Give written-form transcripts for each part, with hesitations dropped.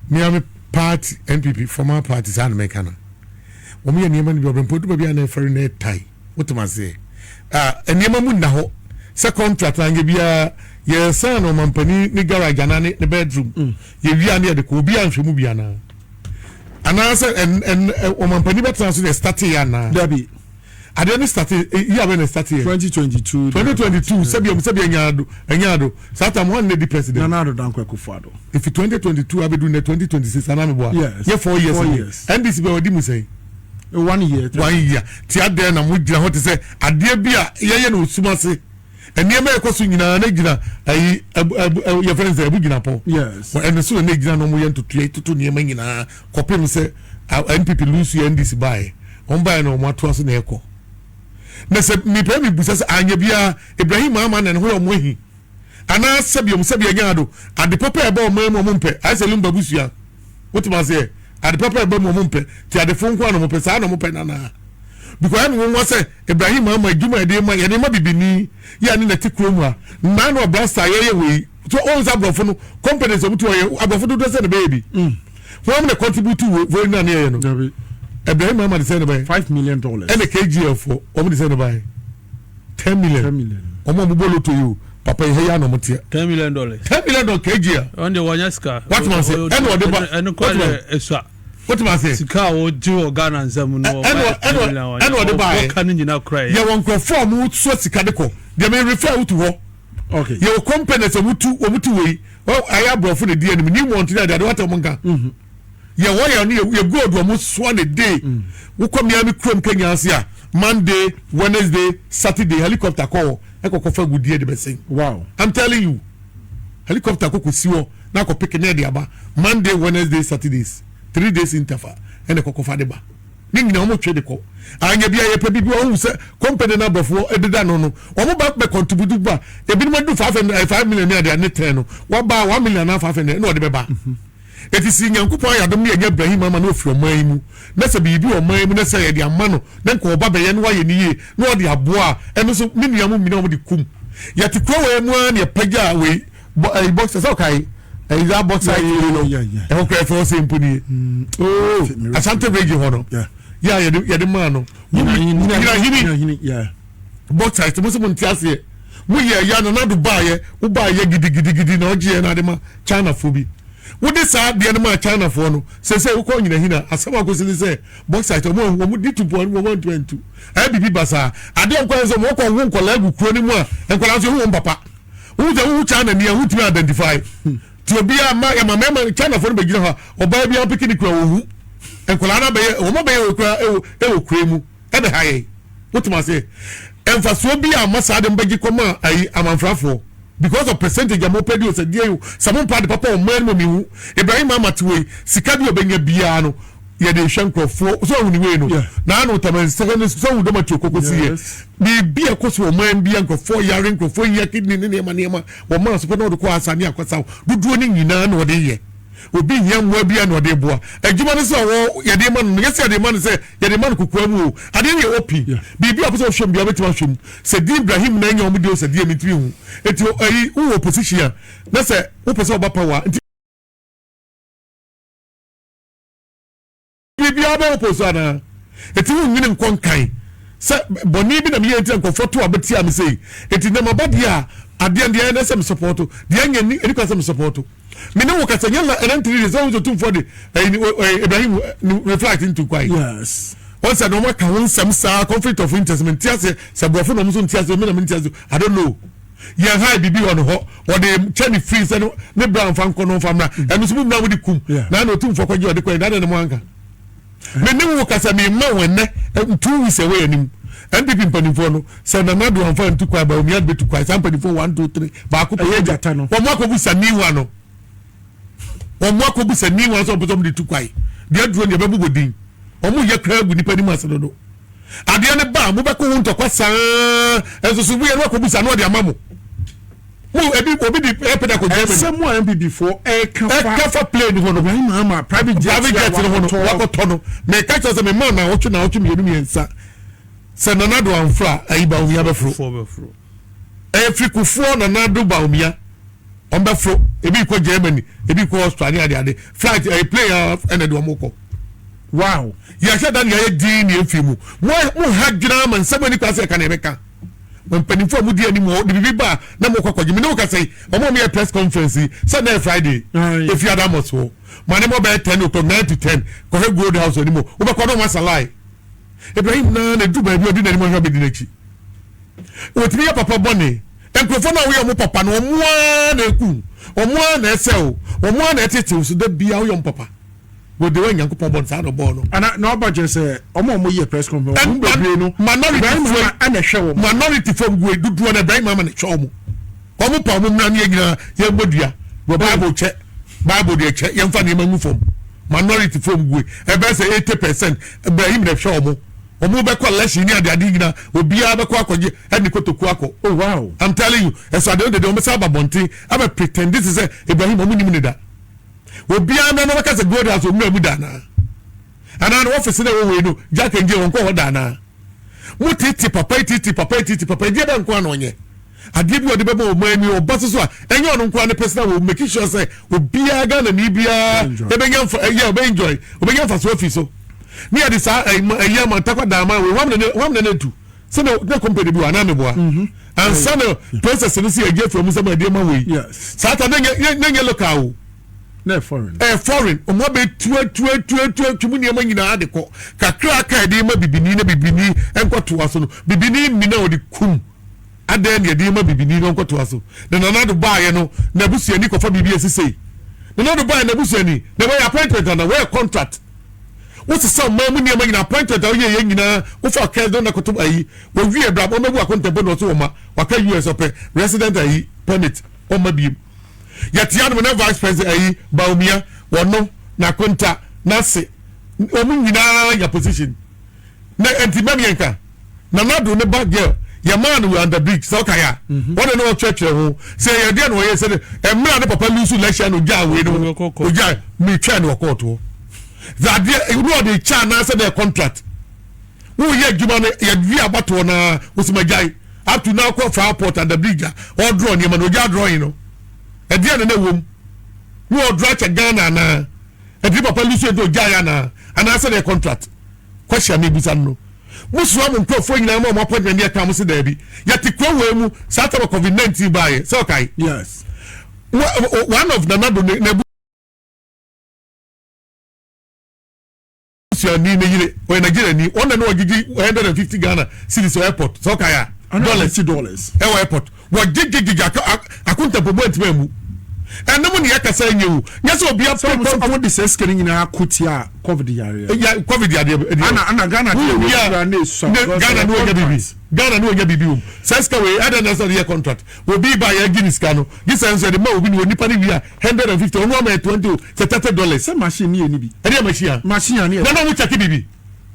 Miami party NPP former party saa na mɛka no. Wɔn yɛ nneɛma no bi ɔbɛn mpo bi a na ɛfɛre na ɛtae. Wotem aseɛ. Ah, nneɛma mu nna hɔ sɛ contract na anyɛ biara yɛsan na ɔmampanin ne garage anaa ne ne bedroom. Mm. Yɛwia ne yɛde kɔ obi anhwɛ mu bi anaa. Anaasɛ ɛn ɛn ɔmampanin bɛtena so na ɛstate yɛ anaa. Dabi. Adeɛ no starte yi abɛ na starte yɛ. 2022. 2022 sɛbi ɔmo sɛbi ɛnya ado ɛnya ado saa tam hɔn na di president. Nana Addo Dankwa Akufo-Addo. Efi 2022 abedu nɛ 2026 anaa mi bɔ a. Yes. Yɛ 4 years. 4 years. NDC bɛ ɔdi mu sɛn. 1 year. 1 year ti adeɛ na mo gyina hɔ te sɛ adeɛ bi a yɛyɛ no osum ase, nneɛma ɛkɔ so nyinaa ne gyina ayi ɛbu ɛbu yɛfrɛ no sɛ ɛbu gyina pɔ. Ɛno so na ne gyina na ɔmo yɛ ntotoɛ toto nneɛma nyinaa kɔpem sɛ NPP lose yɛ NDC baeɛ, wɔn baeɛ na wɔn atoa so na ɛkɔ. Na sɛ mepɛ mi busa sɛ anya biara Ibrahim Mahama na ne ho yɛ ɔmo ahi anaa sɛbi ɔmo sɛbi ɛnya ado ade papa ɛbɛ ɔmo mu ɔmo mpɛ ayɛ sɛ Lumba busua wotem aseɛ, ade papa ɛbɛ mu ɔmo mpɛ ti adefo nko a na ɔmo pɛ saa na ɔmo pɛ nanaa, because ɛmi wɔn sɛ Ibrahim Mahama adwuma yɛde ma yɛde ma bibini yɛ ne nɛte kurom a nnan na ɔbrasa yɛyɛ wei so ɔn sɛ aborɔfo no companies ɔmo ti wɔyɛ aborɔfo dodoɔ sɛ ne bɛyɛ bi wɔn na contribute wo wei na ne yɛyɛ no. Ibrahim Mahama de sɛ ne bɛyɛ $5 million. Ɛna KGL fo wɔn de sɛ ne bɛyɛ 10 million. 10 million. Wɔn a wɔn bɔ lotto yi o, papa yi ha yi anɔ wɔn teɛ. $10 million. $10 million KGL. Ɔn de wɔnyɛ sika. Watuma se ɛna ɔde ba. Ɛno kɔ de esua. Wotuma se. Sika a wɔgye wɔ Ghana nsɛm no. Ɛna ɔde ba yɛ. Wɔka ne nyina kora yɛ. Yɛwɔ nkurɔfoɔ a wɔn soa sika de kɔ deɛ mɛ refer wotu hɔ. Yɛwɔ companies a wɔn tu wɔn tu wei ayɛ aborɔfo na di anim new mountain ade ade wata wɔn nka. Yɛ hɔ yɛ no yɛ gold wɔn soa ne day wokɔ Miami kurom Kenya ase a, Monday, Wednesday, Saturday, helicopter kɔ hɔ ɛkɔkɔ fa agudie de bɛsɛn. I'm telling you, helicopter kɔkɔ si hɔ na akɔ pick ne ɛde aba Monday, Wednesday, Saturdays, 3 days interval ɛna ɛkɔkɔ fa de ba ne nyinaa wɔn twɛ de kɔ. Anya bi a yɛpɛ bibi wɔn sɛ company na aborɔfoɔ ɛdeda no wɔn ba bɛ contribute ba, ebinom adu 500 5 million ne adeɛ ne 10 no wɔba 1 million na 500 ɛna ɔde bɛba. Eti si Nyankopɔn ayɛ adom ne yɛnyɛ Ibrahim ama na ofiri ɔman yi mu na sɛ biribi wɔ ɔman yi mu na sɛ yɛde ama no na nka ɔba bɛyɛ na wayɛ ne yie na ɔde aboa a, ɛno nso me nua mo nyinaa wɔn de kum yɛte kuro wei mu ara na yɛpagya wei bɔ ɛyi boxer sɛ ɔkae ɛyi za boxer yi no ɛhɔ kora ɛfɛ ɔsɛ mpo nie ooo Asante Region hɔ no yɛ a yɛde maa no Nyinahini boxer mo sɛ mo nte aseɛ mo yɛ ɛyɛ na nado baayɛ wo baayɛ gidigidigidi na ɔgye yɛ na ade ma China fo bi wode saa adeɛ no maa China foɔ no sɛ wokɔ Nyinahini a, asɛm akɔsi ne sɛ bauxite ɔmo di tu po ɔmo antu antu ɛyɛ bibi basaa adeɛ nkɔ sɛ ɔmo kɔ wo nkɔla agu kuro no mu a, nkɔla nso ehu wɔn papa wohu sɛ wohu China ni a wotumi identify ti obiara ma yɛ ma mɛma China foɔ no bɛgyina hɔ a, ɔbaa bi apeke ne kura ohu nkɔla no abɛyɛ wɔn abɛyɛ wɔ kura ɛwɔ kuro mu ɛbɛ ha yɛn. Wotumi ase mfasoɔ bi a ma saa de mbɛgye kɔma ayi amanfrafoɔ because of percentage a mo pɛ di o sɛ deɛ yi o sɛ mo mpa de papa ɔman no mu. Mi hu Ibrahim Mahama te wei sika bi a ɔbɛnya biara no yɛde hwɛ nkurɔfoɔ so ɔhu ne wei no na ano tama secondary school sɛ ɔhu dɔm ati okoko si yɛ biribi a ɛkɔ so ɔman bi a nkurɔfoɔ yare, nkurɔfoɔ yɛ kidney ne nneɛma nneɛma wɔn maa so pɛ na ɔde kɔ asa ne akɔsa dodoɔ ne nyinaa na ɔde yɛ obi hia mmoa bi a na ɔde boa adwuma no sɛ ɔwɔ yɛde ma no yɛsɛ yɛde ma no sɛ yɛde ma no kokoa mu o adeɛ no yɛ open biribi a ɔpɛ sɛ ɔhwɛ mu bi a ɔbɛtumi ahwɛ mu sɛ di Ibrahim na ɛnyɛ ɔmo deɛ o sɛ deɛ mi ntumi hu eti ɛyi wowɔ opposition a na sɛ wopɛ sɛ ɔba power nti biribiara bɛ wopɔ so anaa eti wo nwene nkɔ nkan sɛ bɔnne bi na meyɛ nti na nkɔfoɔ to abɛti a me sei eti na maba deɛ a adeɛ deɛ ɛnɛ sɛ me support deɛ ɛnyɛ ni ɛni kwan sɛ me support me ne wo kasa nyɛ la ɛnɛ 3 days sɛ wo sɛ tumfoɔ de ɛyi ɛyi Ibrahim ne reflect ntu kwan. Wɔn sɛ na wɔn aka ho nsɛm saa conflict of interest mi nti aseɛ sɛ borɔfo na wɔn nso nti aseɛ mi na mi nti aseɛ, I don't know. Yɛn ha bibi wɔ ne hɔ ɔde kyɛ ne firi sɛ ne bra nfa nkɔ no nfa mra ɛno nso mu mra mo de kum na na otumfoɔ kɔgye ɔde kɔ yɛ na ne mo anka me ne wo kasa mi ma wɔn nnɛ 2 weeks ɛwɔ yɛn anim. NPP mpanimfoɔ no sɛ Nana do anfa ntu kwan ba omia de bɛtu kwan saa mpanimfoɔ one two three baako pɛ ɛyɛ gyata no. Wɔn akɔbu saniwa no wɔn akɔbu saniwa sɛ ɔpɛ sɛ wɔn de tu kwan deɛ aduro deɛ bɛbobɔ din wɔn yɛ kura gu nipa anim ase dodo adeɛ no ba a mobɛkɔ ho ntɔkwa saa nso so wuyɛ no akɔbu sa no ɔde ama mo mo ebi obi di ɛpɛ kɔ Germany. Ɛsɛm a NPP foɔ ɛka fa ɛka fa plane ho no Ibrahim Mahama private jet private jet no ho no wakɔtɔ no mɛka kyerɛ sɛ mema naawɔtwe 2 3 sɛ Nana do anfra ayi Bawumia bɛforo ɛyɛ firi Kufuɔ Nana do Bawumia. Wɔn bɛforo, ebi kɔ Germany, ebi kɔ Austria ne ade ade. Flight ɛyɛ plane a ɛna de wɔn kɔ. Wow. Yɛhwɛ da nea yɛ din ne efi mu. Mo mo ha gyina ama nsɛm ani kwan sɛ ɛka na ɛbɛka. Mpanimfoɔ a modi anim hɔ de biribi ba a na mo kɔ kɔgye. Me ne wo kasa yi, wɔn a wɔyɛ press conference yi sɛ na yɛ Friday. Efi Adamus hɔ. Ma ne mo bɛyɛ 10 o'clock, 9 to 10 kɔhwɛ Gold House anim hɔ. Wobɛkɔ na wɔn asa line. Ibrahim naa na edu baabi a ɔdi n'anim ahwɛ abɛdi n'akyi. Wɔtumi yɛ papa bɔne. Nkurɔfoɔ no a woyɛ wɔn papa no, wɔn ara na eku, wɔn ara na ɛsɛ o, wɔn ara na ɛtete so da biara woyɛ wɔn papa. Wɔde wɔn Nyankopɔn bɔ no saa na ɔbɔɔ no. Ana na ɔba kyerɛ sɛ ɔmo a ɔmo yɛ press conference ɔmo bebree no minority Ibrahim fo Mahama ɛna ɛhwɛ wɔn. Minority fo gu dodoɔ na Ibrahim Mahama na ɛhwɛ wɔn. Wɔn pa wɔn mmira ne yɛn nyinaa yɛn bɔ dua. Wɔ Bible kyɛ, Bible deɛ kyɛ, yɛn fa nneɛma ngu fam. Minority fo gu ɛbɛyɛ sɛ 80% Ibrahim na ɛhwɛ wɔn. Wɔn bɛkɔ election ne adeade nyinaa, obiara bɛkɔ akɔgye ɛne kotoku akɔ. Oh wow. I'm telling you, ɛsɛ adeɛ dede wɔn bɛsa aba bɔnten abɛ pretend this is sɛ Ibrahim wɔn nim ne da. Obiara na ɔbɛka sɛ Gold House owura mu da anaa? Anaa na wɔfisi na ɛwɔ wei no Jack and Jill wɔn kɔ hɔ da anaa? Mo tete papa yi, tete papa yi, tete papa yi, deɛ bɛ nko ano ɔnyɛ. Adeɛ bi a ɔde bɛma ɔman ni ɔba so so a ɛnyɛ ɔno nko ara ne personal wɔ make sure sɛ obiara Ghana ni biara ɛbɛnya nfa ɛyɛ ɔbɛ enjoy, ɔbɛnya nfa so afi so. Ne yɛde saa ɛyɛ ama ntakwa daama wei wɔn na wɔn na ne tu sɛ na na company bi wɔ anaa meboa ansa na process no si ɛgye firi ɔmo nsɛm a ɛde ma wei saa ta ne nyɛ ne nyɛ local o. Na foreign. Ɛyɛ foreign. Ɔmo abɛ tua tua tua tua twemu nneɛma nyinaa de kɔ kakra aka ɛde ma bibini na bibini nkɔtoa so no, bibini mi na ɔde kum adan na ɛde ma bibini na ɔnkɔtoa so. Na Nana do baayɛ no, na abusuani kɔfa biribi esi sei. Nana do baayɛ na abusuani na wɔyɛ appointment ana wɔyɛ contract. Wosesa ɔman mu nneɛma nyinaa, appointment a woyɛ yɛ nyinaa wofa kɛse na kɔto ayi wɔwie bra wɔn bɛbu akontɛmpo na ɔso wɔn ma waka US ɔpɛ resident ayi permit ɔma biem. Yɛte anom na vice president ayi Bawumia wɔno n'akonta n'ase wɔn nyinaa nya position na nti mɛmi yɛn ka Nana do ne ba girl yɛ maa no under bridge sɛ ɔka yɛ a wɔde ne ɔtwerɛtwerɛ ho sɛ yɛ deɛ na ɔyɛ sɛ mmerɛ ne papa lose election no ogyaa wei no ogyaa metwɛn no ɔkɔɔtoɔ adeɛ ne ɔde kyɛ anaasɛ dɛ contract woyɛ adwuma no yɛwie abatoɔ no a wosi gyae up to now kɔ flower pot under bridge a ɔdraw nneɛma no ogya drawing no ɛdeɛ na na ɛwɔ mu ne ɔdraw akyɛ Ghana anaa ɛde papa lose nti ogyae anaa anaasɛ dɛ contract question a mebisa no no Mosua mo nkurɔfoɔ nyinaa ma wɔn appointment ne ɛka mo se daabi. Yɛte kuro wei mu saa time COVID-19 baeɛ sɛ ɔkae. Yes. One of Nana Do ne n'abusuani ne yere ɔyɛ Nigeria ni, ɔna ne ɔgyegye 150 Ghana cedis wɔ airport sɛ ɔkae a, dollars dollars ɛwɔ airport wɔgyegyegyegye akontapomu antumi amu ɛnom ne yɛkasa nyɛ o nyɛ sɛ obi apɛ. Sɛ ɔmo de sɛ sika no nyinaa ko tia COVID yareɛ. Ya COVID yareɛ. Ana ana Ghana de wei kura ne esua. Ghana ne onya bibi, Ghana ne onya bibi wom sɛ sika wei ɛdɛ na sɛ ɔde yɛ contract obi ba yɛ gye ne sika no gye sɛ nso yɛde ma obi ne onipa ne wia 150, ɔno ama yɛ 20 o sɛ $30. Sɛ machine ne yɛ ni bi. Ɛde yɛ machine a. Machine a ne yɛ. Na na ɔmo kyɛke bibi,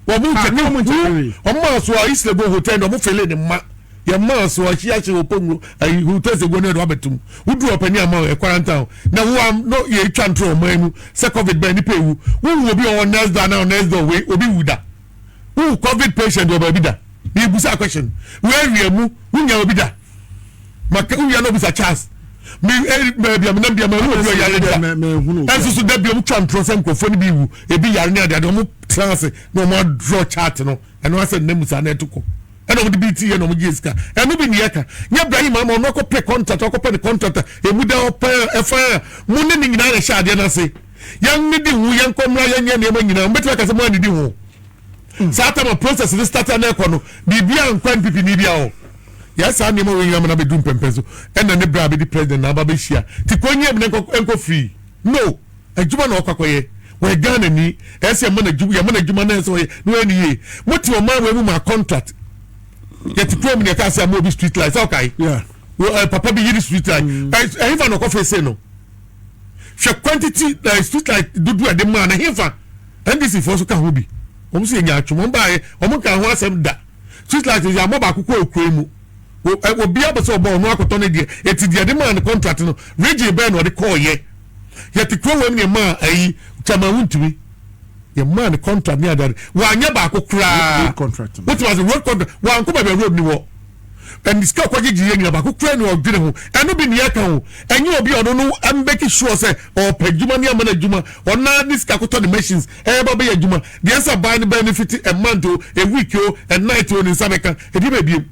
wɔn kyɛke ɔmo maa so a East Legon Hotel na ɔmo fele ne ma yɛ maa so ahyia ahyɛ wɔ pongo ayi hotel sɛ guo ne yɛde wabɛtum wodu ɔpɛni ama ɛ quarantine na wo am no yɛ etwa ntoro ɔman mu sɛ COVID bɛn nipa ewu wowu obi ɔwɔ next door na next door wei obi wu da wowu COVID patient wɔ baabi da na ebusa question wei awia mu wunya obi da maka wia na obisa Charles mi ɛ baabi a mi nam bi a ma ewu obi ɔyare da ɛnso so da bi ɔmo twa ntorɔ sɛ nkurɔfoɔ no bi wu ebi yare ne adeade ɔmo tena ase na ɔmo adraw chart no ɛno asɛ nnam saa na ɛto kɔ ɛna ɔmo de bi ti yɛ na ɔmo gye sika. Ɛno bi ne yɛ ka nyɛ Ibrahim ama ɔno akɔpɛ contract, ɔkɔpɛ ne contract emu da ɔpɛ ɛfa a mo ne ne nyinaa na ɛhyɛ adeɛ n'ase. Yɛn ne di ho, yɛn kɔ mmra, yɛn nyɛ nneɛma nyinaa mo bɛtumi aka sɛ mo anidi ho saa tama process ne start na ɛkɔ no biribi a nkwa NPP ni bi a ɔ yɛ saa nneɛma wɔ nyinaa mo na bɛdu mpɛmpɛn so ɛna ne bra bɛdi president na aba bɛhyia ti kɔ nyɛ mu na nkɔ nkɔ free no adwuma na ɔkɔ akɔyɛ wɔyɛ Ghana ni ɛsɛ yɛma no adwuma, yɛma no adwuma na ɛsɛ ɔyɛ na ɔyɛ ne yie. Mo te ɔman wɔ mu ma contract yɛte kurom ne yɛka sɛ ama obi street light sɛ ɔkae papa bi yiri street light ɛhefa na ɔkɔ fese no hwɛ quantity street light dodo ɛde maa na hefa NDC foɔ so ka ho bi wɔn nso yɛ nya atwom wɔn baayɛ wɔn nka ho asɛm da. Street light yɛ amɔ baako kɔ okuro mu, obi abɛ sɛ ɔbɔ ɔno akɔtɔ ne deɛ eti deɛ de maa ne contract no region bɛɛ na ɔde kɔɔ yɛ. Yɛte kuro wɔ mu ne maa ayi chairman wuntumi yɛ maa ne contract ne adeade wanyɛ baako koraa. Road contract. Wotumi ase road contract wankɔ baabi a road ni wɔ. Ɛne sika ɔkɔgyegye yɛ nyina baako kura ne ɔdwene ho. Ɛno bi ne yɛka ho. Ɛnyɛ obi a ɔno no mbɛki sure sɛ ɔpɛ adwuma ne ama no adwuma. Ɔno ne sika kɔtɔ ne machines ɛyɛba bɛyɛ adwuma. Deɛ sɛ aban no benefit a month o, a week o, a night o, ne nsa bɛka. Ɛdeɛ bɛbiem.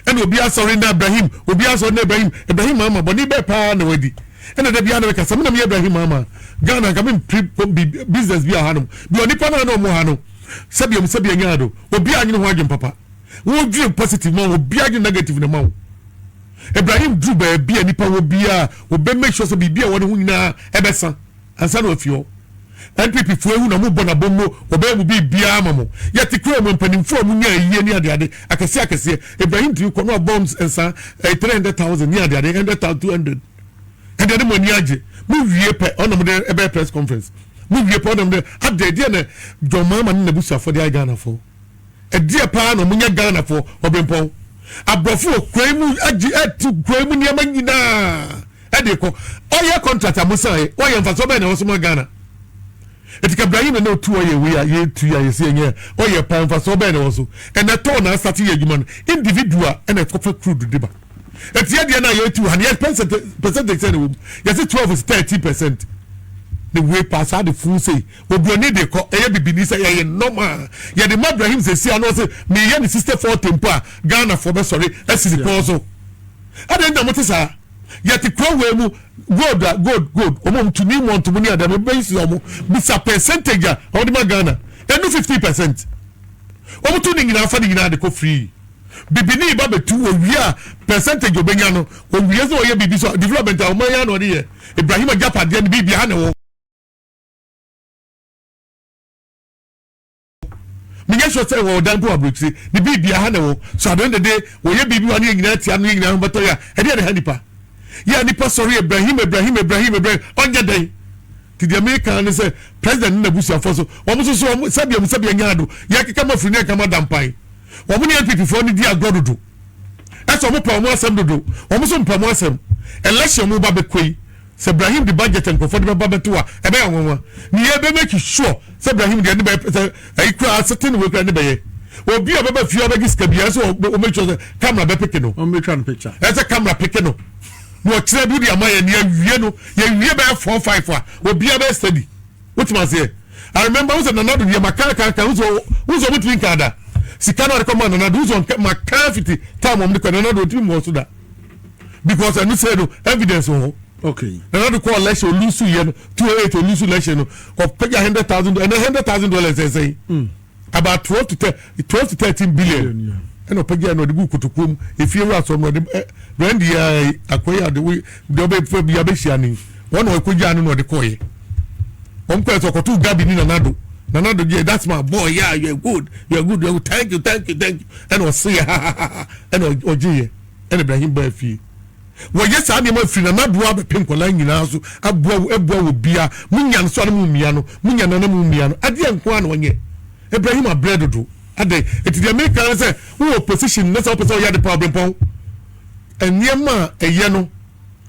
Ɛna obi asɔre na Ibrahim, obi asɔre na Ibrahim, Ibrahim ama bɔne bɛɛ paa na wadi. Ɛna da biara na meka sɛ me na meyɛ Ibrahim ama Ghana nka mempere business bi a hanom. Bi onipa no a na ɔmo ha no, sɛbi ɔmo sɛbi anya do. Obi anyene ho adwen papa. Wodwene positive ma wo, obi adwene negative na ma wo. Ibrahim duru baabi a nipa wɔ biara, obe make sure sɛ biribi a ɛwɔ ne ho nyinaa ɛbɛsa ansa na wafi hɔ. NPP foɔ ehu na mo bɔ n'abom no, wɔbɛyɛ mo biribiara ama mo. Yɛte kura mu mpanimfoɔ a mo nya ayie ne adeade akɛseɛ akɛseɛ. Ibrahim tumi kɔ na ɔbɔ nsa 300,000 ne adeade 100,000 200. Ɛdeɛ ne mo ani agye. Mo wie pɛ ɔna mo de ɛbɛyɛ press conference. Mo wie pɛ ɔna mo de adeɛ deɛ na John Mahama ne n'abusuafoɔ de ayɛ Ghanafoɔ. Ɛdeɛ paa na ɔmo nyɛ Ghanafoɔ ɔbɛnpɔn. Aborɔfo wɔ kura mu agye ɛtu kura mu nneɛma nyinaa ɛde kɔ. Ɔyɛ contract a mo san yɛ ɔyɛ nfasoɔ bɛyɛ na ɛwɔ so ma Ghana. Eti ka Ibrahim na otu ɔyɛ wei a yɛtu a yɛsi ɛnyɛ ɔyɛ paa nfasoɔ bɛyɛ na ɛwɔ so. Ɛna tɔɔ na asate yɛ adwuma no individual ɛna ɛkɔfa crude de ba. Eti yɛ deɛ na yɛtu ha no yɛ percentage sɛ na ɛwɔ mu yɛsi 12 13% ne wei paa saa de fun sei. Oburoni de kɔ ɛyɛ bibini sɛ yɛyɛ normal yɛde ma Ibrahim sɛsi ano sɛ meyɛ ne 60-40 mpo a Ghanafoɔ bɛsɔre asi ne kɔn so. Adɛn na mote saa? Yɛte kuro wei mu gold a gold gold ɔmo ɔmo tuni mɔnto mu ne adeɛ mebɛyi si ɔmo bisa percentage a ɔmo de ma Ghana ɛnu 50% ɔmo tu ne nyinaa fa ne nyinaa de kɔ free. Bibini ba bɛtu owie a percentage obɛnya no owie sɛ ɔyɛ biribi so development a ɔmo ayɛ na ɔde yɛ Ibrahim agyapadeɛ no biribi ha na ɛwɔ. Menyɛ sure sɛ wɔwɔ dan mpo wɔ aburokyire ne biribi ha na ɛwɔ so ade no dede wɔyɛ biribi wa ne yɛ nyinaa tia no yɛ nyinaa ho bɛtɔ yɛ a ɛdeɛ na ha nipa yɛ a nipa sɔre Ibrahim Ibrahim Ibrahim Ibrahim ɔnyɛ dɛn ti deɛ meka ne sɛ president ne n'abusuafoɔ so wɔn nso so wɔn sɛdeɛ wɔn sɛdeɛ nya ado yɛkeka ma firi ne yɛka ma dampan wɔn ne NPP foɔ no di agorɔ dodo ɛsɛ wɔn pɛ wɔn asɛm dodo wɔn nso mpɛ wɔn asɛm election mu ba bɛkɔ yi. Sɛ Brahim de budget nkurɔfoɔ de bɛba bɛto a, ɛbɛyɛ nwanwa. Ne yɛ bɛ make sure sɛ Brahim deɛ ne bɛyɛ sɛ ɛyi koraa certain wei koraa ne bɛyɛ. Obi a ɔbɛba fie ɔbɛgye sika biara sɛ ɔ make sure sɛ camera bɛ peke no. Ɔmbɛtwa no picture. Ɛsɛ camera peke no. Na ɔkyerɛ bi de ama yɛ ne yɛwie no yɛwie bɛyɛ 4 5 a obiara bɛyɛ steady. Wotim aseɛ? I remember wo sɛ Nana do deɛ maka ka ka wo sɛ wo sɛ ɔmotumi nka da. Sika no ɔde kɔma Nana do wo sɛ maka fiti time ɔmde kɔ Nana do ɔntumi mmɔ so da. Because ɛno sɛ no evidence wɔ hɔ. Okay. Nana do kɔ election olusu yɛ no 208 olusu election no ɔpɛgya $100,000 ɛnɛ $100,000 ɛsɛn about 12 to 13 billion ɛna ɔpɛgya na ɔde gu kotokuo mu efie wura sɔm na ɔde ɛ brandy yɛ akɔyɛ ade wo deɛ ɔbɛ fɛ bi abɛhyia ne wɔn na ɔkɔgya no na ɔde kɔɔyɛ wɔn kɔɛ sɛ ɔkɔto gabi ni Nana do Nana do deɛ, "That's my boy, yeah, you are good, you are good, you are good, thank you, thank you, thank you," ɛna ɔse yɛ ha ha ha ɛna ɔgye yɛ. Ɛna Ibrahim baa fie wɔyɛ saa nneɛma firi Nana do abɛpem nkwadaa nyinaa so aboa aboa wɔ bia mo nya no so ana mo mmia no mo nya no ana mo mmia no adeɛ nko ara na ɔnyɛ. Ibrahim abrɛ dodo adɛn eti deɛ meka ne sɛ wowɔ position ne sɛ wopɛ sɛ ɔyɛ ade pa ɔbɛmpɔn nneɛma a ɛyɛ no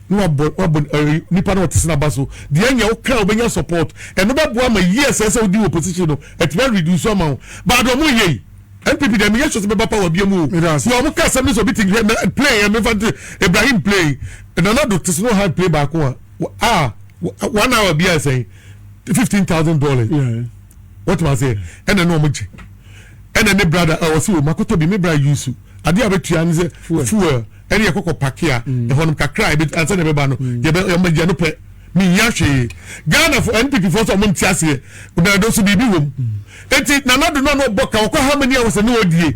na wabɔ wabɔ ɛɛ nipa na ɔte sɛ n'aba so deɛ nyɛ woka a wobɛnya support ɛno bɛboa ma years ɛsɛ wodi wɔ position no ɛtumi reduce ama wo baado ɔmo yɛ yi NPP deɛ meyɛ sure sɛ bɛba power bia mu o na ɔmo ka asɛm ne sɛ obi te hwɛ plane yɛ mefa nte Ibrahim plane Nana do te sɛ no high plane baako a 1 hour bi a sɛn $15,000 wɔtuma sɛ ɛna ne ɔmo gye ɛna ne brother ɛwɔ sɛ o makɔtɔ bi me bra use adeɛ a bɛtua ne sɛ fuel ɛne yɛ kɔkɔ pake a ɛhɔ nom kakra a ansa na ɛbɛba no yɛbɛ yɛmɛ gye no pɛ mehia hwee. Ghana fo NPP fo sɛ ɔmo nte aseɛ na ɛdo so biribi wɔ mu eti Nana do no na ɔbɔ ka ɔkɔ how many hours ne ɔdie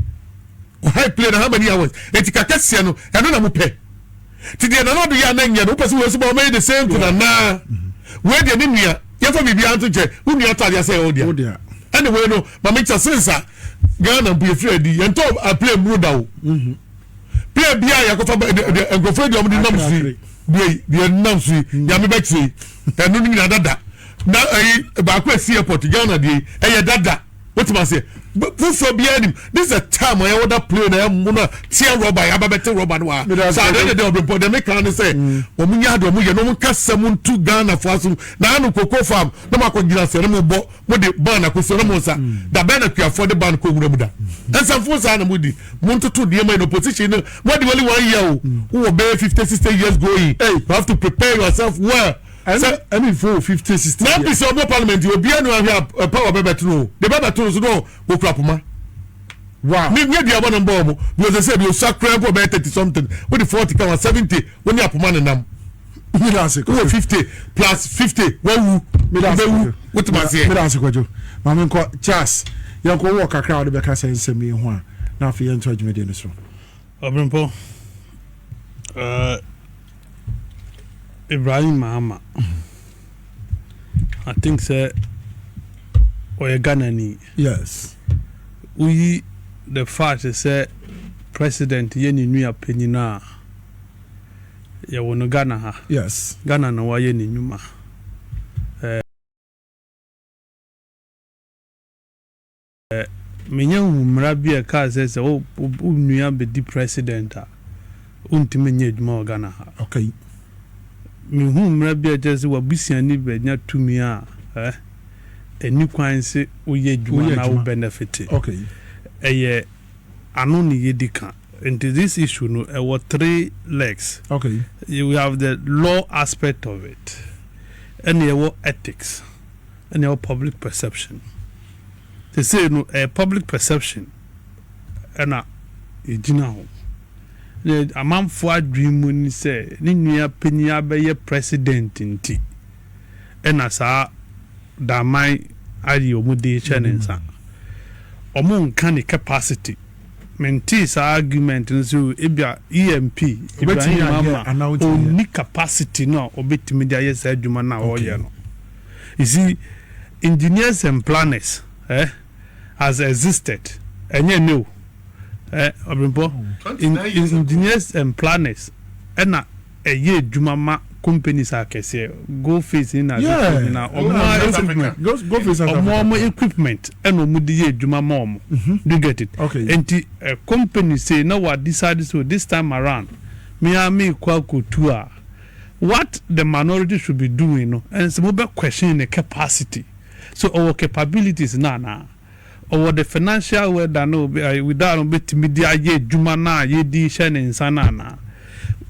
ɔhigh plane how many hours eti kakɛseɛ no ɛno na mo pɛ ti deɛ Nana do yɛ anan nyɛ no wopɛ sɛ wei so ba ɔmɛyɛ the same thing anaa wei deɛ ne nua yɛfa biribi anto nkyɛn wo nua atɔ adeɛ sɛ ɛwɔ deɛ ɛne wei no maame kyɛ sensa Ghana mpo yɛfiri adi yɛntɔ plane muro da o plane bi a yɛkɔfa nkurɔfoɔ deɛ ɔmo de nam so yi deɛ deɛ nam so yi nyame bɛkyerɛ yi ɛno no nyinaa dada na ɛyi baako esi airport Ghana deɛ ɛyɛ dada. Wotim aseɛ, foforɔ biara nim. This is a time a yɛwɔ da plane na ɛmu na tia rɔba yɛ aba bɛte rɔba no wa. So ade ne de ɔbɛbɔ deɛ meka ne sɛ wɔn nyɛ ade wɔn yɛ na wɔn kasa mu ntu Ghana fo aso na ano koko farm na mo akɔ gyina sɛ na mo bɔ mo de ban akosua na mo nsa da bɛn na kuafoɔ de ban kɔ nwura mu da nsɛmfo saa na mo di mo ntoto nneɛma in opposition no mo de only one year o wowɔ bɛyɛ 50 60 years going. You have to prepare yourself well. Sɛ ɛne fo 50 60. Na mp sɛ ɔbɔ parliament, obiara no ahwɛ a power bɛbɛto no o de bɛbɛto no so no okura poma. Ne nye dua bɔ ne mbɔ ɔmo because sɛ ebi osua kura mpo bɛyɛ 30 something, wode 40 ka wa 70, wo ne apoma ne nam. Wowɔ 50 plus 50, wawu, wobɛwu, wotem aseɛ. Meda ase, Kwadwo. Maame nkɔ Charles, yɛnkɔ wɔ kakra a wode bɛka sɛ nsɛm yi ho a, na afei yɛnto adwumadie no so. Ɔbrɛmpɔ Ibrahim Mahama, I think sɛ ɔyɛ Ghanani. Woyi the fact sɛ president yɛ ne nua panyin a yɛwɔ no Ghana ha. Ghana na wayɛ ne nnwuma. Menya hu mmara bi a ɛkaa sɛ wo nua bɛdi president a, wontumi nyɛ adwuma wɔ Ghana ha. Mehu mmara bi a ɛkyerɛ sɛ wabusuani bɛnya tumi a ɛni kwan sɛ woyɛ adwuma na wo benefit. Ɛyɛ ano ne yɛdi ka. Nti this issue no ɛwɔ three legs. We have the law aspect of it, ɛna ɛwɔ ethics, ɛna ɛwɔ public perception. Sesei no ɛyɛ public perception ɛna yɛgyina ho. Na amanfoɔ adwene mu ni sɛ ne nua panyin abɛyɛ president nti ɛna saa daman ayɛ ɔmo de hyɛ ne nsa. Ɔmo nka ne capacity. Mente saa argument no so ebia EMP Ibrahim Mahama onni capacity no a ɔbɛtumi de ayɛ saa adwuma no a ɔreyɛ no. You see, engineers and planners has existed. Ɛnyɛ ne o, ɔbɛnpɔ engineers and planners ɛna ɛyɛ adwuma ma companies akɛseɛ, Goldfields ni na ase nyinaa, ɔmo equipment, ɔmo equipment ɛna ɔmo de yɛ adwuma ma ɔmo. Do you get it? Okay. Nti ɛ company say na wa decide, so this time around me a me kɔ akotu a, what the minority should be doing no, ɛn sɛ mo bɛ question the capacity, so ɔwɔ capabilities na na ɔwɔ the financial weather no without no bɛtumi de ayɛ adwuma na a yɛdi hyɛ ne nsa na na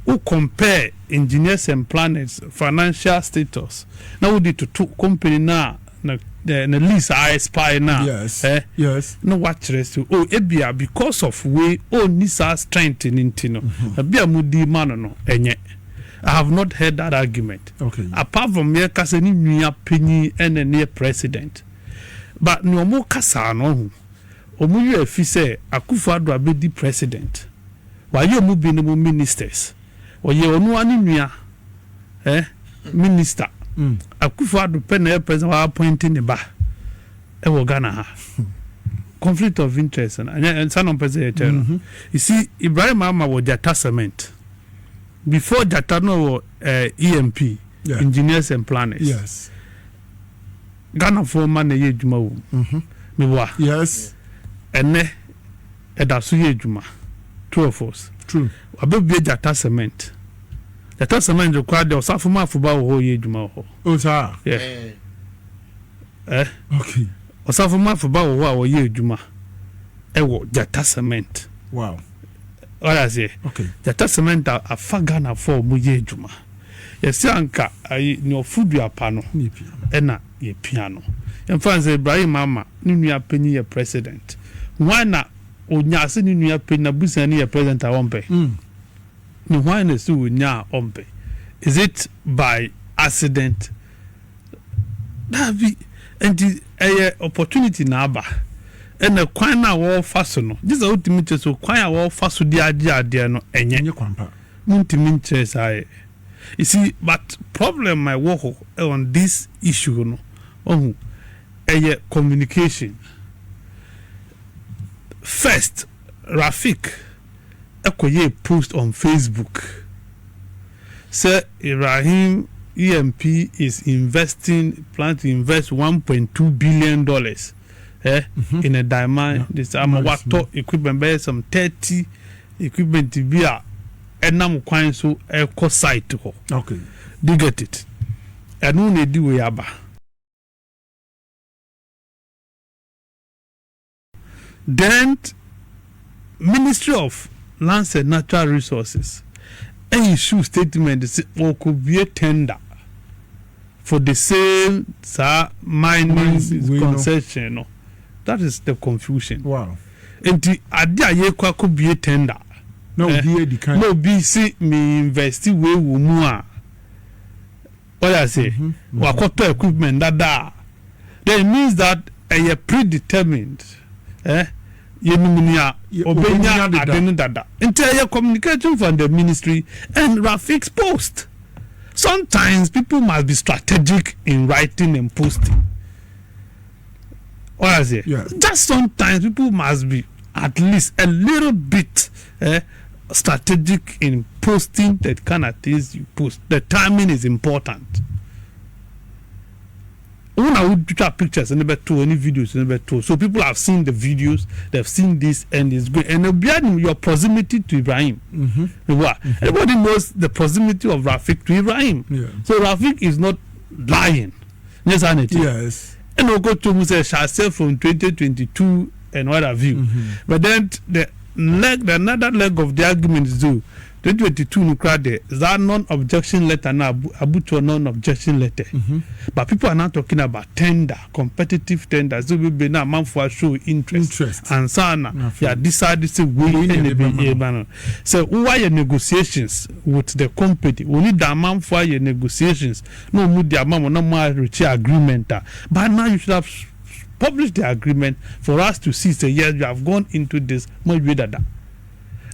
wo compare engineers and planners financial status na wode toto company na na lease a expire na na wakyerɛ sɛ o ebia because of wei ɔnni saa strength ne nti no ebia mu di ma no ɛnyɛ. I have not heard that argument. Apart from yɛ kasa ne nua panyin ɛna ne yɛ president, but nea ɔmo kasa no ho, ɔmo yɛ afi sɛ Akufo Addo abɛdi president, wayɛ ɔmo binom ministers, ɔyɛ ɔno ani nua minister. Akufo Addo pɛ na ɛyɛ president wa appoint ne ba ɛwɔ Ghana ha. Conflict of interest na ɛnyɛ nsa na ɔmpɛ sɛ yɛkyerɛ no. You see, Ibrahim Mahama wɔ Jata Cement. Before Jata no wɔ EMP, engineers and planners. Ghanafoɔ ma na ɛyɛ adwuma wɔ mu meboa. Ɛnɛ ɛda so yɛ adwuma. True or false? True. Wabɛbue Jata Cement. Jata Cement koraa deɛ, ɔsafo maafo ba wɔ hɔ yɛ adwuma wɔ hɔ. O saa. Yeah. Ɔsafo maafo ba wɔ hɔ a wɔyɛ adwuma ɛwɔ Jata Cement. Ɔyɛ aseɛ. Jata Cement a afa Ghanafoɔ a wɔyɛ adwuma. Yɛsɛ anka ayi nea ɔfo dua pa no Ne pia. Ɛna yɛpia no. Yɛmfa n sɛ Ibrahim Mahama ne nua panyin yɛ president, hwan na onya sɛ ne nua panyin n'abusuani yɛ president a ɔmpɛ? Ne hwan na sɛ onya a ɔmpɛ? Is it by accident? Daabi. Nti ɛyɛ opportunity na aba, ɛna kwan no a wɔrefa so no gye sɛ wotumi kyerɛ so kwan a wɔrefa so de agye adeɛ no ɛnyɛ. Ɛnyɛ kwan pa. Montumi nkyerɛ saa yɛ. You see, but problem a ɛwɔ hɔ on this issue no, ɔhu ɛyɛ communication. First, Rafik ɛkɔyɛ post on Facebook sɛ Ibrahim EMP is investing, plan to invest $1.2 billion. eh, in a diamond this ama watɔ equipment bɛyɛ some 30 equipment bi a ɛnam kwan so ɛkɔ site hɔ. Do you get it? Ɛno na edi wei aba. Then Ministry of Lands and Natural Resources issue statement sɛ wɔkɔbie tender for the same saa mining wei no. Concession no. That is the confusion. Nti ade a yɛkɔ akɔbie tender na obi adi kan na obi si mi invest wei wɔ mu a, wɔyɛ ase wakɔtɔ equipment dada a, then it means that ɛyɛ predetermined, yɛnum ni a obenya ɔbɛnya deda. Ade no dada. Nti ɛyɛ communication from the ministry and Rafik's post. Sometimes people must be strategic in writing and posting. Wɔyɛ ase just sometimes people must be at least a little bit strategic in posting the kind of things you post. The timing is important. When I would try pictures and never to any videos never to, so people have seen the videos, they've seen this, and it's good. And beyond your proximity to Ibrahim, everybody knows the proximity of Rafik to Ibrahim. So Rafik is not lying. Yes, I and we go to say shall from 2022 and what have you. But then the another leg of the argument is though 2022 no kra there is that non-objection letter now, abutuo non-objection letter. But people are now talking about tender, competitive tender. So we be now man for show interest. Interest. And sana Afei. yeah, decide sɛ wei wei na ɛna yɛde bi bɛma no. yɛba no. Sɛ wowayɛ negotiations with the company, we need the amount for your negotiations na ɔmu di ama mo na mo reach agreement a, but now you should have published the agreement for us to see, say yes, you have gone into this mo wie dada.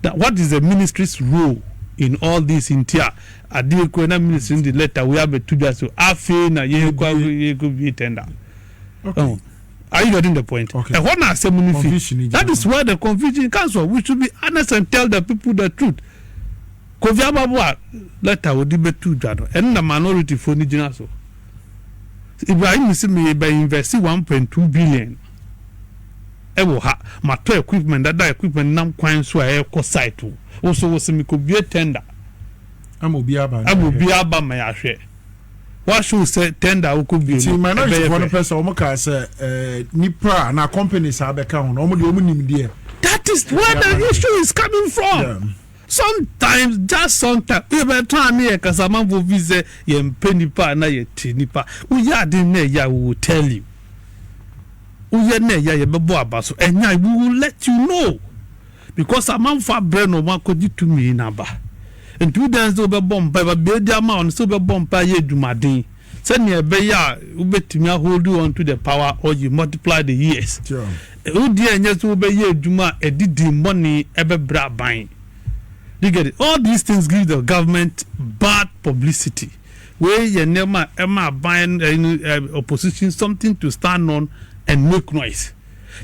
Now what is the ministry's role in all this? Nti a adeɛ kɔ na ministry the letter we abɛto dwa so afei na yɛkɔ bie tender. Oh. Are you getting the point? Okay. Ɛhɔ na asɛm no fi. Confusion ni That gyina is where the confusion comes from. We should be honest and tell the people the truth. Kofi Ababu a letter odi bɛtu dwa no, ɛno na minority fo ni gyina so. Ibrahim si mi bɛ invest 1.2 billion ɛwɔ ha, ma tɔ equipment dada, equipment nam kwan so a ɛkɔ site o, woso wosi mi ko bie tender ama obi aba. Ama obi aba ma yɛahwɛ wahyɛ sɛ tender a wokɔ bie nti no minority ɛbɛyɛ foɔ no fɛ. pɛ sɛ ɔmo kaa sɛ nipa a na companies a abɛka ho no, ɔmo deɛ ɔmo nim deɛ. That is where the issue is coming from. Sometimes, just sometimes, yɛbɛtɔn a ne yɛ kasamanfo fi sɛ yɛmpɛ nipa a na yɛte nipa. Woyɛ ade na ɛyɛ a, we will tell you. Woyɛ na ɛyɛ a, yɛbɛbɔ aba so. Ɛnya, we will let you know because amanfo abrɛ na ɔmo akɔgye tumi n'aba. Nti wodan sɛ wobɛbɔ mpa ba di ama ɔno sɛ wobɛbɔ mpa yɛ adwumaden sɛnea ɛbɛyɛ a wobɛtumi hold on to the power or you multiply the years. Wodi ɛnyɛ sɛ wobɛyɛ adwuma a ɛdidi mmɔne ɛbɛbrɛ aban. You get it? All these things give the government bad publicity. Wei yɛ nneɛma a ɛma aban ɛnu opposition something to stand on and make noise.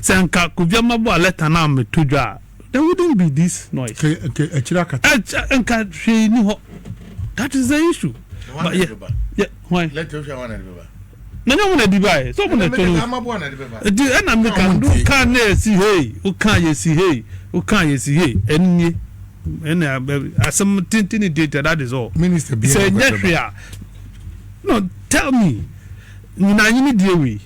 Sɛ nka Kofi Amabo a letter na ameto dwa a, there wouldn't be this noise. Ke akyire akata. Ɛkyɛ nka hwee ni hɔ. That is the issue. But yeah, why? Letter ohwɛ wɔn na de bɛba. Na nyɛ wɔn na di ba yɛ sɛ wɔn na ɛtɔ no. Amaboa na de bɛba. Nti ɛna mi ka Ɔmo ntie. o kan na esi hei, o kan yɛ si hei, o kan yɛ si hei, ɛnu nie ɛna asɛm tenten ne data. That is all. Minister bi sɛ nyɛ hwee a, no, tell me, nyinaa nyini die wei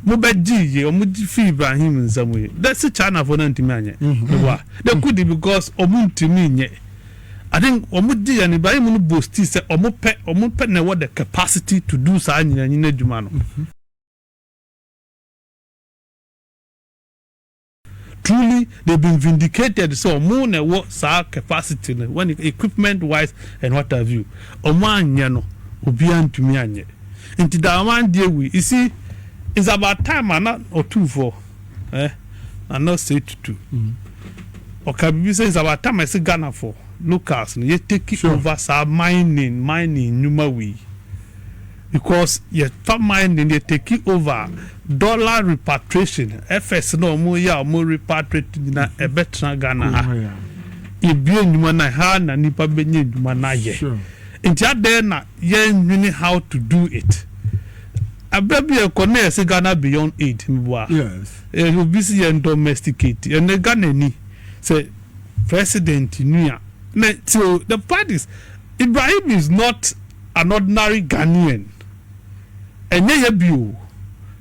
mo bɛ gye yie, ɔmo gye fi Ibrahim nsam yi dɛsi China fo na ntumi anyɛ wa. They could because ɔmo ntumi nyɛ. I think ɔmo gye yɛn Ibrahim no boast sɛ ɔmo pɛ na ɛwɔ the capacity to do saa nyinaa nyina adwuma no. Truly they been vindicated sɛ ɔmo na ɛwɔ saa capacity no when equipment wise and what have you. Ɔmo anyɛ no, obiara ntumi anyɛ. Nti da one day we, you see, it's about time ana Ɔtumfoɔ Nana Osei Tutu ɔka bibi sɛ it's about time ɛsɛ Ghana for locals no yɛ take over saa mining nnwuma wei because yɛfa mining, yɛ take over dollar repatriation fs na ɔmo yɛ a ɔmo repatriate nyinaa ɛbɛtena Ghana ha. Ebie nnwuma na ha na nipa bɛnya nnwuma na ayɛ. Nti adan na yɛn how to do it. Abɛ bi ɛkɔ na yɛsɛ Ghana beyond aid mbua. Obi si yɛn domesticate ɛnɛ Ghana ni sɛ president nua na till the part is Ibrahim is not an ordinary Ghanaian ɛnyɛ yɛ bi o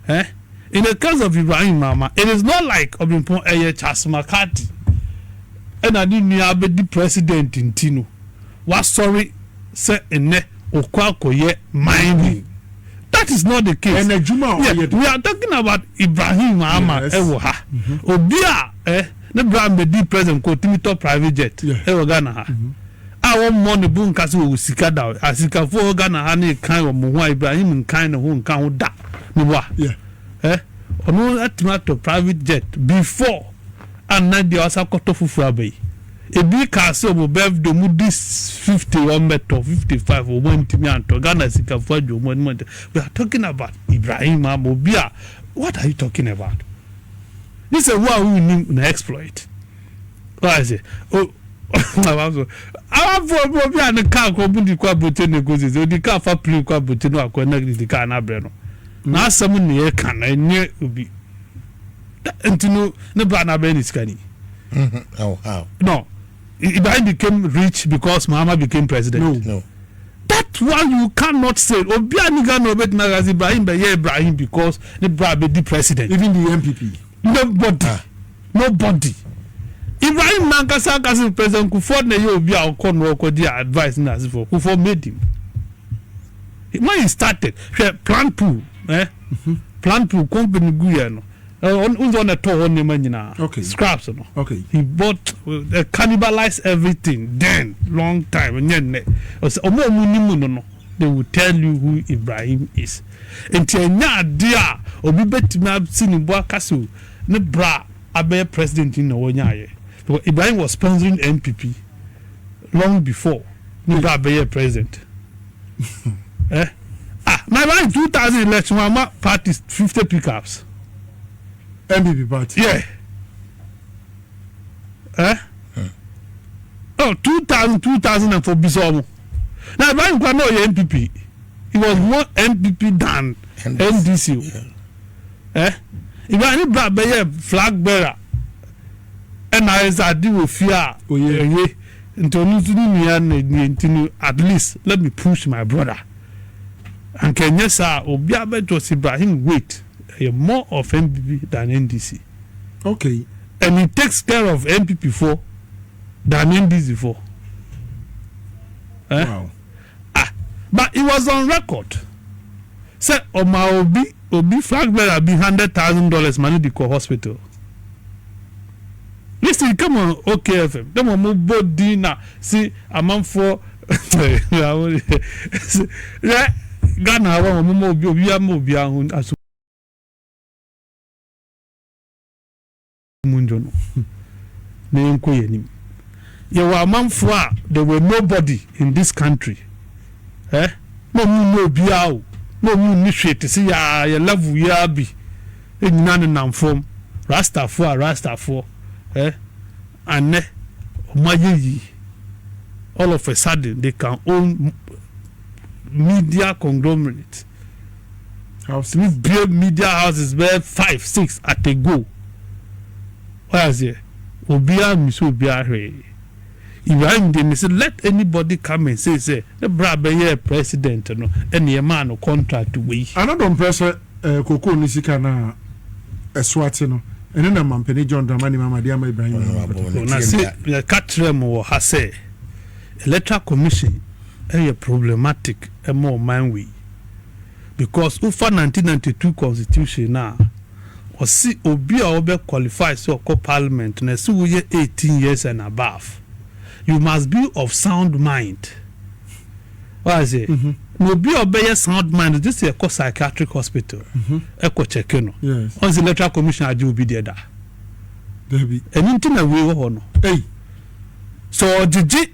eh in the case of Ibrahim Mahama it is not like Ɔbɛnpɔn ɛyɛ Charles McCarthy ɛna ne nua abɛdi president nti no wasɔre sɛ nnɛ ɔkɔ akɔyɛ mining. That is not the case. Ɛna adwuma a ɔyɛ de. We are talking about Ibrahim Mahama ɛwɔ ha. Obi a eh, ne bra mbɛdi president kɔ otumi tɔ private jet ɛwɔ Ghana ha. A wɔn mmɔ ne bo nka sɛ wɔwɔ sika da. Asikafoɔ wɔ Ghana ha ne kan wɔn ho a Ibrahim nkan ne ho nka ho da. Ne boa. Eh, ɔno atumi atɔ private jet before anna deɛ ɔsa kɔtɔ foforɔ aba yi. Ebi kaa sɛ ɔmo birthday ɔmo di 50 wɔn bɛtɔ 55, ɔmo ntumi antɔ. Ghana sikafo adwo ɔmo anim antɔ. We are talking about Ibrahim Mahama, obi a, what are you talking about? This sɛ wo a wonnim na exploit. Why say o amanfo amanfo obi a ne kaa kɔ ɔmo di kɔ aburokye ne ko sisi odi kaa fa plane kɔ aburokye no akɔ na di kaa n'abrɛ no n'asɛm ne yɛ ka na enye obi nti no ne bra n'abɛn ne sika ni. Oh, how? No, Ibrahim became rich because Mahama became president. No. No. That one you cannot say. Obi a ni Ghana obetumi aka sɛ Ibrahim bɛyɛ Ibrahim because ne bra bɛdi president. Even the NPP. Nobody. Ah. Nobody. Ibrahim nankasa akasa President Kufuor na ɛyɛ obi a ɔkɔ no ɔkɔ advice na ase for Kufuor made him. When he started, hwɛ plant pool, eh? Plant pool company gu yɛ no. Ɔn sɛ ɔna ɛtɔ hɔ nneɛma nyinaa. Scraps no. He bought cannibalized everything then, long time nyɛ nnɛ. Ɔsɛ ɔmo a ɔmo nim no no, they will tell you who Ibrahim is. Nti ɛnyɛ ade a obi bɛtumi asi ne bo aka sɛ o ne bra abɛyɛ president na wɔnyaayɛ. Because Ibrahim was sponsoring NPP long before ne bra abɛyɛ president. Eh? Ah, na Ibrahim 2000 election wɔn ama party 50 pickups. NPP party. Yeah. Eh? Oh, 2000, 2004 bisa ɔmo. Na Ibrahim kwa na ɔyɛ NPP. He was more NPP than NDC. Eh? Ibrahim bra bɛyɛ flag bearer. Ɛna ayɛ sɛ ade wɔ fie a Oye. ɛye. Nti ɔno nso ne nua na nie nti no at least let me push my brother. Anka ɛnyɛ saa obi abɛtɔ sɛ Ibrahim wait, ɛyɛ more of NPP than NDC. And he takes care of NPP for than NDC for. Eh? Wow. Ah, but it was on record. Sɛ ɔma obi flag bearer bi $100,000 money di kɔ hospital. Listen, come on, OKFM. Dem ɔmo bɔ din na si amanfoɔ yɛ Ghana hɔ ɔmo ma obi obi ama obi aho aso mu ndwo no na yɛnkɔ yɛn anim. Yɛwɔ amanfoɔ a there were nobody in this country. Eh? Na ɔmo nni obiara o. Na ɔmo nni hwee te sɛ yaa yɛ level yaa bi. Nyinaa nenam fam. Rastafoɔ a rastafoɔ. Eh? Anɛ ɔmo ayɛ yie. All of a sudden they can own media conglomerate. House. We build media houses bɛyɛ five, six at a go. Why is obiara misi obiara hwee. Ibrahim de me say let anybody come and say ne bra bɛyɛ president no ɛna ɛmaa no contract wei. Anadɔ mpɛ sɛ koko ne sika na ɛso ate no ɛne na mampanin John Dramani Mahama de ama Ibrahim Ɔno Mahama. abɔ ne Na tirim se da. yɛka kyerɛ mo wɔ ha sɛ Electoral Commission ɛyɛ problematic ɛma ɔman wei because wofa 1992 constitution na ɔsi obi a ɔbɛ qualify sɛ ɔkɔ parliament na ɛsɛ woyɛ 18 years and above, you must be of sound mind. Why say na obi a ɔbɛyɛ sound mind this yɛ kɔ psychiatric hospital ɛkɔ check no. Ɔnsi Electoral Commission agye obi deɛ da. Dabi. Ɛno nti na wei wɔ hɔ no. Hey. So ɔgyegye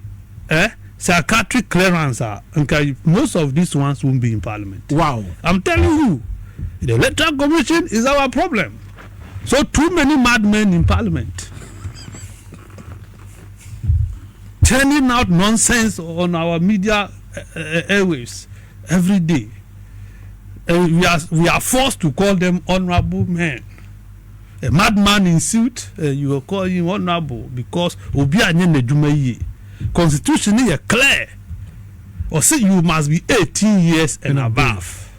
psychiatric clearance a nka most of these ones won't be in parliament. I'm telling you, the Electoral Commission is our problem. So too many madmen in parliament turning out nonsense on our media airwaves every day. And we are forced to call them honorable men. A madman in suit, you will call him honourable because obi anyɛ n'adwuma yie. Constitution no yɛ clear. Ɔse you must be 18 years and above.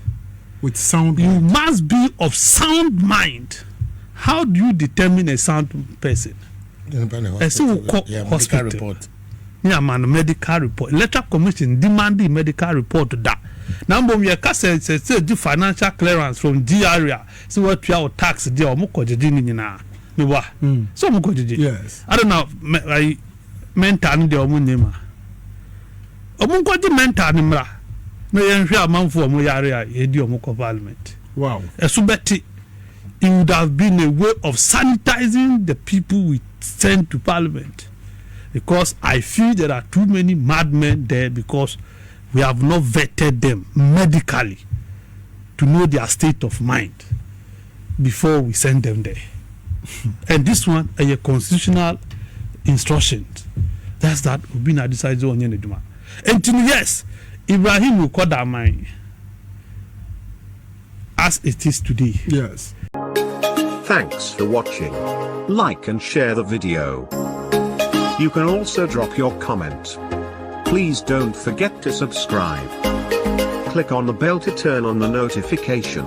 With sound You mind. must be of sound mind. How do you determine a sound person? Ɛsɛ wokɔ hospital ne ama no medical report. Electoral Commission demanding medical report da. Na mbom yɛka sɛ sɛ sɛ gye financial clearance from GRA a sɛ woatua wo tax deɛ a wɔn kɔ gyegye ne nyinaa. Meboa? Sɛ wɔn kɔ gyegye. Yes. Adɛn na mɛ ayi mental no deɛ wɔn nyɛ ma? Wɔn nkɔgye mental no mmra na yɛnhwɛ amanfoɔ a wɔn yare a yɛdi wɔn kɔ parliament. Wow. Ɛso bɛte. It would have been a way of sanitizing the people we send to parliament because I feel there are too many madmen there because we have not vetted them medically to know their state of mind before we send them there. And this one, a constitutional instruction. That's that obi na decide sɛ ɔnyɛ n'adwuma. Nti no yes, Ibrahim kɔ Daman as it is today. Yes. Thanks for watching. Like and share the video. You can also drop your comment. Please don't forget to subscribe. Click on the bell to turn on the notification.